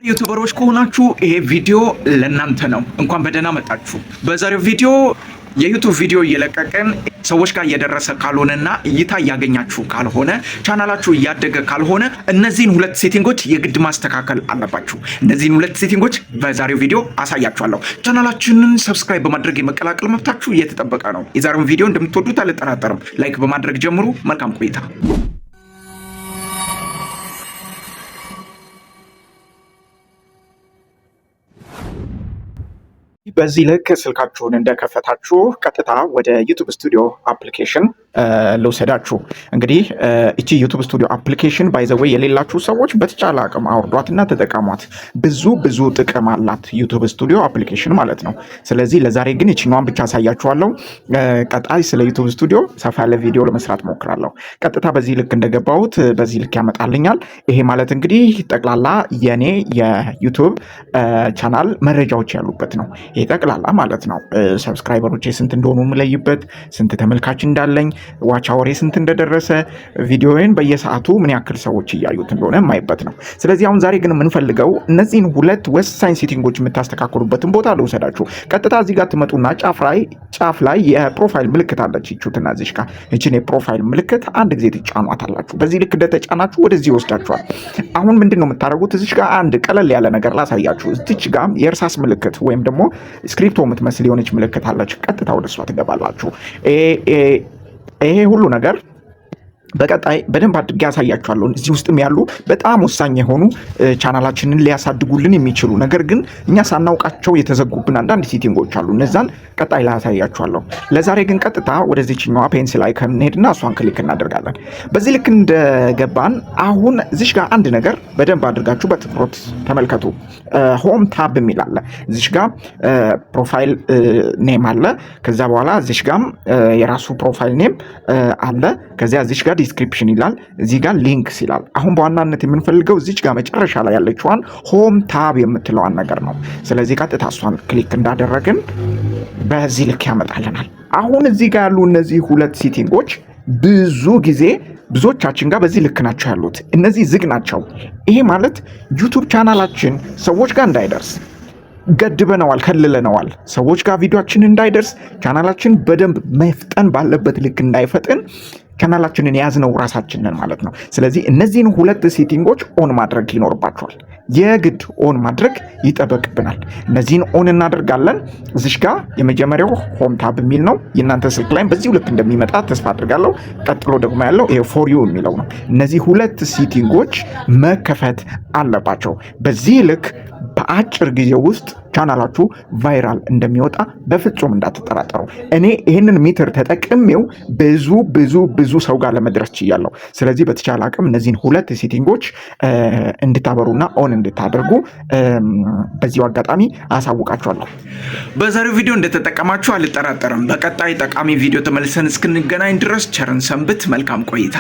ዩቱበሮች ከሆናችሁ ይሄ ቪዲዮ ለእናንተ ነው። እንኳን በደህና መጣችሁ። በዛሬው ቪዲዮ የ YouTube ቪዲዮ እየለቀቅን ሰዎች ጋር እየደረሰ ካልሆነና እይታ እያገኛችሁ ካልሆነ፣ ቻናላችሁ እያደገ ካልሆነ እነዚህን ሁለት setting ኦች የግድ ማስተካከል አለባችሁ። እነዚህን ሁለት setting ኦች በዛሬው ቪዲዮ አሳያችኋለሁ። ቻናላችንን subscribe በማድረግ የመቀላቀል መብታችሁ እየተጠበቀ ነው። የዛሬውን ቪዲዮ እንደምትወዱት አልጠራጠርም። Like በማድረግ ጀምሩ። መልካም ቆይታ። በዚህ ልክ ስልካችሁን እንደከፈታችሁ ቀጥታ ወደ YouTube Studio application ልውሰዳችሁ። እንግዲህ እቺ YouTube Studio application by the way የሌላችሁ ሰዎች በተቻለ አቅም አውርዷትና ተጠቀሟት። ብዙ ብዙ ጥቅም አላት YouTube Studio application ማለት ነው። ስለዚህ ለዛሬ ግን ይችኛዋን ብቻ አሳያችኋለሁ። ቀጣይ ስለ YouTube Studio ሰፋ ያለ ቪዲዮ ለመስራት ሞክራለሁ። ቀጥታ በዚህ ልክ እንደገባሁት በዚህ ልክ ያመጣልኛል። ይሄ ማለት እንግዲህ ጠቅላላ የኔ የ YouTube ቻናል መረጃዎች ያሉበት ነው። ይሄ ጠቅላላ ማለት ነው። Subscriber ኦቼ ስንት እንደሆኑ የምለይበት፣ ስንት ተመልካች እንዳለኝ፣ watch hour ኤ ስንት እንደደረሰ፣ ቪዲዮውን በየሰዓቱ ምን ያክል ሰዎች እያዩት እንደሆነ የማይበት ነው። ስለዚህ አሁን ዛሬ ግን የምንፈልገው እነዚህን ሁለት ወሳኝ setting ኦች የምታስተካክሉበትን ቦታ ልውሰዳችሁ። ቀጥታ እዚህ ጋር ትመጡና ጫፍ ላይ የ profile ምልክት አለች። ይቹትና እዚህ ጋር ይችን የ profile ምልክት አንድ ጊዜ ትጫኗታላችሁ። በዚህ ልክ እንደተጫናችሁ ወደዚህ ይወስዳችኋል። አሁን ምንድን ነው የምታደርጉት? እዚች ጋር አንድ ቀለል ያለ ነገር ላሳያችሁ። እዚች ጋር የእርሳስ ምልክት ወይም ደግሞ ስክሪፕቶ የምትመስል የሆነች ምልክት አለች። ቀጥታ ወደ እሷ ትገባላችሁ። ይሄ ሁሉ ነገር በቀጣይ በደንብ አድርጌ ያሳያችኋለሁ። እዚህ ውስጥም ያሉ በጣም ወሳኝ የሆኑ ቻናላችንን ሊያሳድጉልን የሚችሉ ነገር ግን እኛ ሳናውቃቸው የተዘጉብን አንዳንድ setting ኦች አሉ። እነዛን ቀጣይ ላይ አሳያችኋለሁ። ለዛሬ ግን ቀጥታ ወደዚችኛዋ pencil icon እንሄድና እሷን click እናደርጋለን። በዚህ ልክ እንደገባን አሁን እዚሽ ጋር አንድ ነገር በደንብ አድርጋችሁ በትኩረት ተመልከቱ። Home tab የሚል አለ። እዚሽ ጋር profile name አለ። ከዛ በኋላ እዚሽ ጋም የራሱ profile name አለ። ከዚያ እዚሽ ጋር description ይላል። እዚህ ጋር links ይላል። አሁን በዋናነት የምንፈልገው እዚች ጋር መጨረሻ ላይ ያለችዋን home tab የምትለዋን ነገር ነው። ስለዚህ ቀጥታ እሷን click እንዳደረግን በዚህ ልክ ያመጣልናል። አሁን እዚህ ጋር ያሉ እነዚህ ሁለት setting ኦች ብዙ ጊዜ ብዙዎቻችን ጋር በዚህ ልክ ናቸው ያሉት። እነዚህ ዝግ ናቸው። ይሄ ማለት YouTube ቻናላችን ሰዎች ጋር እንዳይደርስ ገድበነዋል፣ ከልለነዋል። ሰዎች ጋር ቪዲዮችን እንዳይደርስ፣ ቻናላችን በደንብ መፍጠን ባለበት ልክ እንዳይፈጥን ቻናላችንን የያዝነው ራሳችንን ማለት ነው። ስለዚህ እነዚህን ሁለት setting ኦች on ማድረግ ይኖርባችኋል። የግድ on ማድረግ ይጠበቅብናል። እነዚህን on እናደርጋለን። እዚሽ ጋር የመጀመሪያው home tab የሚል ነው። የእናንተ ስልክ ላይም በዚሁ ልክ እንደሚመጣ ተስፋ አድርጋለሁ። ቀጥሎ ደግሞ ያለው ይሄ for you የሚለው ነው። እነዚህ ሁለት setting ኦች መከፈት አለባቸው። በዚህ ልክ በአጭር ጊዜ ውስጥ ቻናላችሁ viral እንደሚወጣ በፍጹም እንዳትጠራጠሩ። እኔ ይህንን ሜትር ተጠቅሜው ብዙ ብዙ ብዙ ሰው ጋር ለመድረስ ችያለሁ። ስለዚህ በተቻለ አቅም እነዚህን ሁለት setting ኦች እንድታበሩና on እንድታደርጉ በዚሁ አጋጣሚ አሳውቃችኋለሁ። በዛሬው ቪዲዮ እንደተጠቀማችሁ አልጠራጠርም። በቀጣይ ጠቃሚ ቪዲዮ ተመልሰን እስክንገናኝ ድረስ ቸር እንሰንብት። መልካም ቆይታ።